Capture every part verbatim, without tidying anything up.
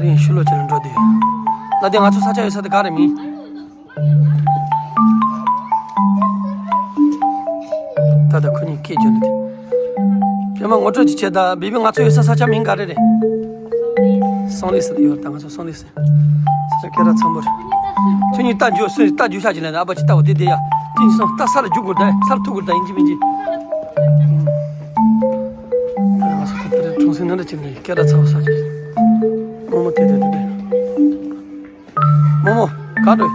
རིང་ཤུ་ལོ་ཅིག་ལ་འགྲོ་དུས། ལ་དེ་ང་ཚོ་ས་ཆ་ཡོད་ས་དེ་ག་རེ་མིན། ད་ལྟ་ཁོ་གཉིས་སྐད་རྒྱག་ནས་དེ། པད་མ་ངོ་སྤྲོད་ཅིག་བྱེད་ད། བི་བི་ང་ཚོ་ཡོད་ས་ས་ཆ་མིང་ག་རེ་རེད། སོང་ལི་སི་ཡོད་ད། ང་ཚོ་སོང་ལི་སི། ས་ཆ་སྐད་གྲགས་ཚང་པོ་རེད། ཁྱོད་གཉིས་རྟ་རྒྱུག་སོང་། རྟ་རྒྱུག་ཤག་ཅིག་ལ་ནི། ཨ་ཕ་ཅིག་ལྟ་བ་དེ་དེ་ཡ། ཁྱོད་གཉིས་སོང་། རྟ་ས་ལ་རྒྱུག་དགོས་ད། ས་ལ་ཐུག་དགོས་ད། ཡིན་གཅིག་མིན་གཅིག། ད་ང་ཚོ་ད་ལྟ་གྲོང་གསེབ་ནང་འདྲ་ཅིག་ནས་སྐད་གྲགས་ཚ་བ་ས་ཆ་ཞིག། རྨོ་མོ་དེ་དེ་དེ་དེ། རྨོ་མོ། ག་འགྲོ།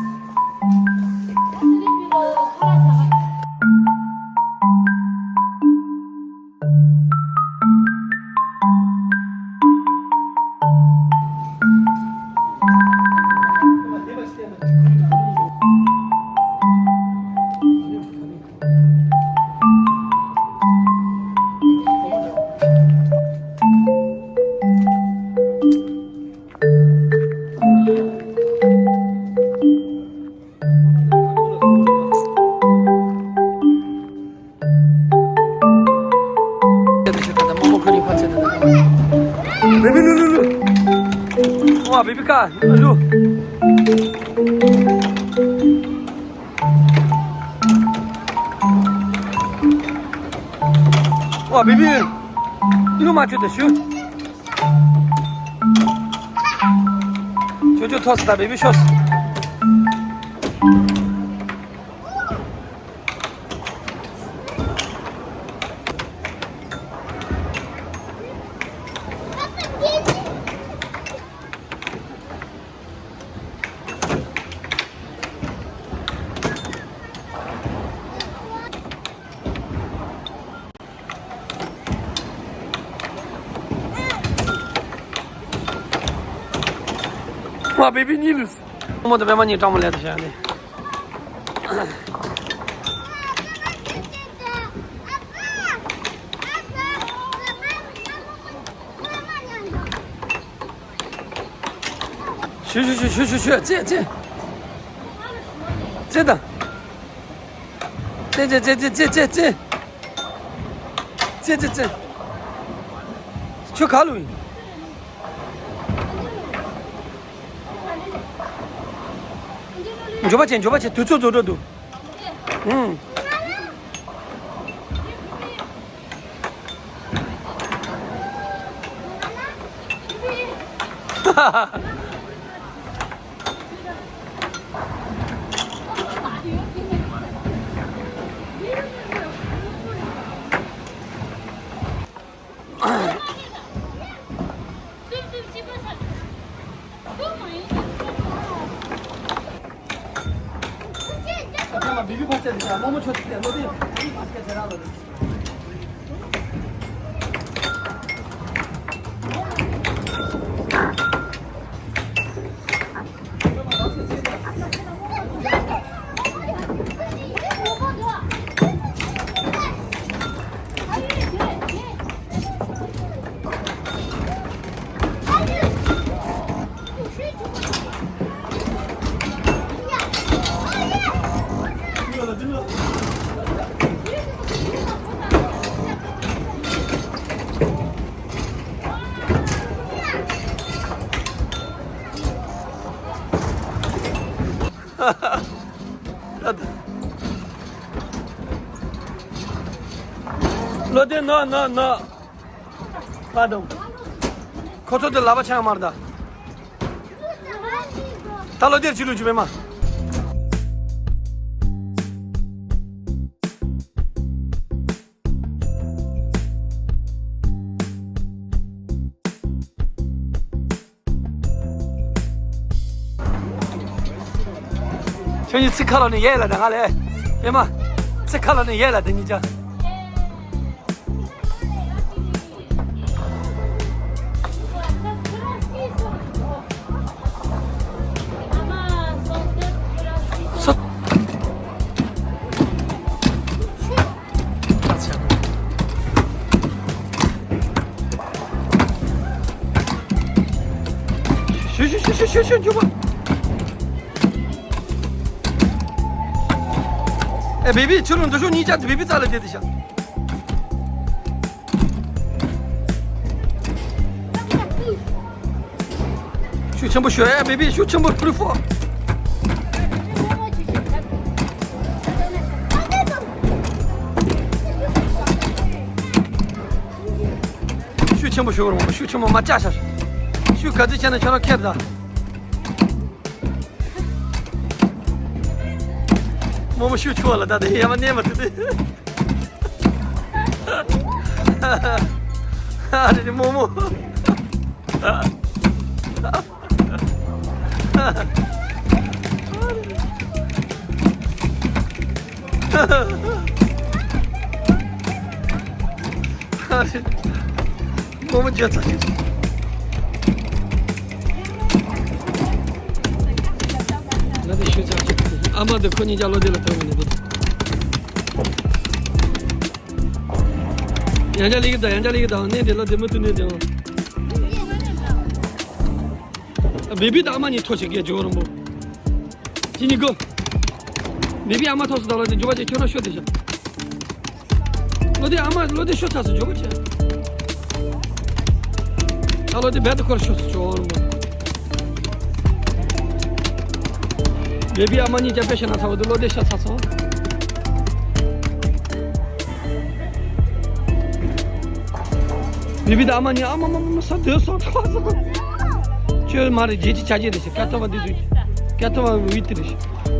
བེ་བི་ལུ་ལུ་ལུ། ཝ་བེ་བི་ཀ་ལུ། ཝ་བེ་བི། ལུ་མ་ཆུ་དེ་ཞུ། ཆུ་ཆུ་ཐོག་སི་ད་བེ་བི་ཤོས། ང་བེ་བི་གཉིས་ལུས། རྨོ་མོ་དང་པད་མ་གཉིས་སྤྲང་མོ་ལས་དུ་བྱ་ནི། ཤུ་ཤུ་ཤུ་ཤུ་ཤུ་ཤུ། རྩེ་རྩེ། རྩེ་དང་། རྩེ་རྩེ་རྩེ། ཁྱོད་ག་ལུ་ཡིན། མགྱོགས་པ་བྱེད། མགྱོགས་པ་བྱེད། དུས་ཚོད་རྫོགས་འགྲོ་འདུག། ཨུམ། བློ་ལྡན་ནོ་ནོ་ནོ། ཁ་དང་། ཁོ་ཚོ་དེ་ལབ་པ་ཆང་མར་ད། ད་ལོ་དེར་ཅི་ལུ་ཅི་བེ་མ། ཁྱོད་གཉིས་ཚིག་ཁ་ལོ་ནས་ཡལ་ལ་ད་ང་ལས། ཨེ་མ། ཚིག་ཁ་ལོ་ནས་ཡལ་ལ་དེ་གཉིས་ཅག། སོ། ཤུ་ཤུ་ཤུ་ཤུ་ཤུ་ཤུ་འཇུག་པ། ཨེ་བེ་བི་ཁྱོད་རང་འདི་ཤོག་གཉིས་ཆ་དེ་བེ་བི་རྩ་ལ་བསྡད་དེ་ཤག། ཤུགས་ཆེན་པོ་ཤོད་ཨེ། བེ་བི་ཤུགས་ཆེན་པོ་ཕུལ་ཧྥོ། ཤུགས་ཆེན་པོ་ཤོད་རོགས། ཤུགས་ཆེན་པོ་མ་བཅག་ཤག་ཤུགས་ག་ཚོད་བྱས་ན་ཁྱོད་རང་ཁེབས་ད། རྨོ་མོ་ཤུགས་ཆུང་བ་ལ་ད་དེ་ཡ་མ་གནས་མ་ཐུབ་དེ། ཨ་རེ་རེ་རྨོ་མོ། རྨོ་མོ་བརྗོད་ཚར་ཞིག་ང་དེ་ཤུལ་ཚར་ཞིག་ཨ་མ་དེ་ཁོ་གཉིས་ཀྱང་བློ་བདེ་ལ་ཐོན་མི་འདུག་ཡང་བསྐྱར་ལེགས་དང་ཡང་བསྐྱར་ལེགས་དང་གནས་དེ་བློ་བདེ་མི་ཐུབ་གནས་དེ་འོང་། བེ་བི་དང་ཨ་མ་གཉིས་ཐོག་ཞིག་གས་ཇོ་རོང་པོ། ཅི་ནི་གོ་བེ་བི་ཨ་མ་ཐོག་སུ་དང་ལ་དེ་འཇོ་བ་ཅན་ཁྱོད་རང་ཤོད་དེ་ཤ། བློ་བདེ་ཨ་མ་བློ་བདེ་ཤོད་ཚར་སུ་འཇོ་བ་ཅན། ད་བློ་བདེ་བེ་ཏི་ཁོར་ཤོད་སུ་ཇོ་རོང་པོ། བེ་བི་ཨ་མ་གཉིས་ཀྱང་དཔེ་ཤ་ན་ཚ་བ་དུ་བློ་བདེ་ཤ་ཚ་སོང་། བེ་བི་དང་ཨ་མ་གཉིས་ཨ་མ་མ་མ་མ་ས་སྡོད་སོང་ཐོག་སོང་། ཁྱོད་མ་རེད་རྗེས་ཀྱི་ཆ་རྗེས་རེད་ཤི་ཀ་ཐོ་བ་འདི་དུས་ཀ་ཐོ་བ་བི་ཏི་རེད་ཤི།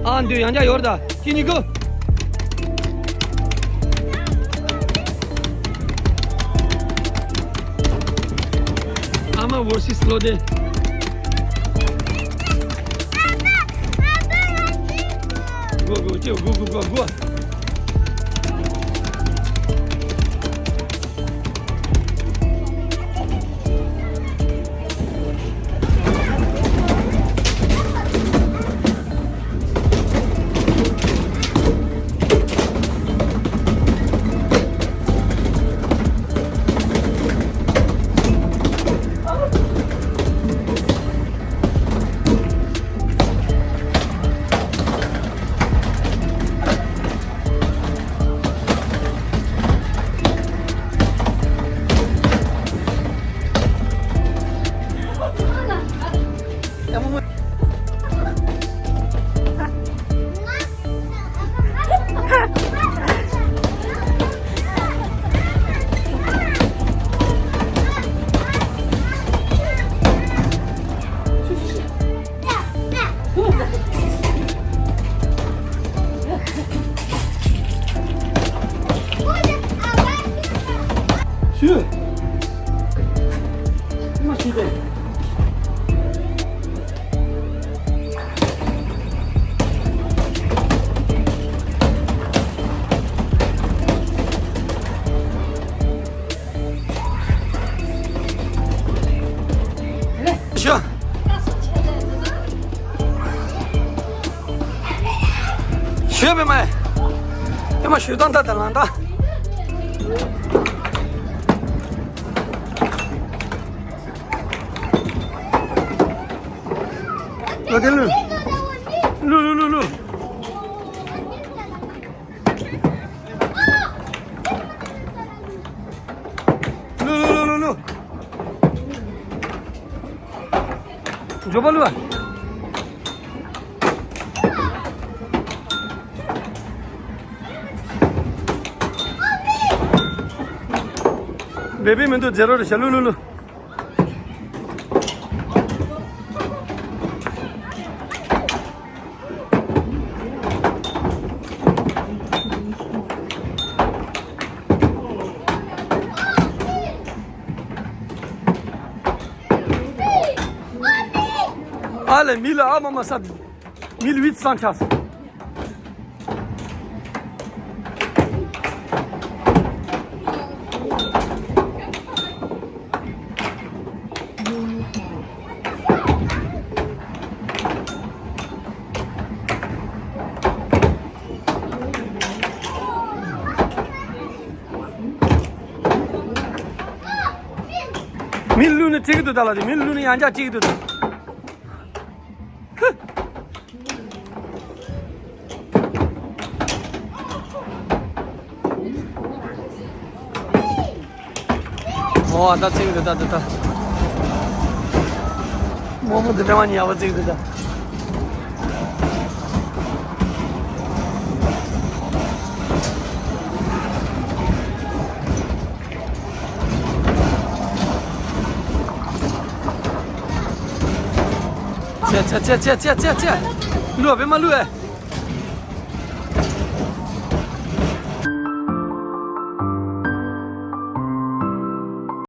ཨ་འདོད་ཡང་བསྐྱར་ཡོད་རེད་ད་ཁྱེད་གཉིས་ཀོ། ཨ་མ་བོར་སིས་བློ་བདེ། གོ་གོ་ཅེ་གོ་གོ་གོ་གོ། ཤོད། ཤོད་པས་མ། ཨེ་མ་ཤོད་དང་ད་ད་ལང་ད། ལོ་དེ་ལུ། ལུ་ལུ་ལུ་ལུ། ལུ་ལུ་ལུ་ལུ་ལུ། འཇོ་པ་ལུ་བ། བེ་བི་མི་འདུག་ཛེ་རོ་རེ་ཤ་ལུ་ལུ་ལུ། ཨ་ལེ་མི་ལ་ཨ་མ་མ་ས། མི་ལ་ཝིད་སང་ཆགས། མི་ལུས་ནི་ཁྲིག་ཏུ་ད་ལ་དེ་མི་ལུས་ནི་ཡང་ཅག་ཁྲིག་ཏུ་ད། ཨོ་ད་ཚིག་རེད་ད་ད་ད། རྨོ་མོ་འདི་འདྲ་མ་ཉལ་བ་བརྩིགས་འདུག་ད། ཆེ་ཆེ་ཆེ་ཆེ། ལུས་པས་མ་ལུས་ཨེ།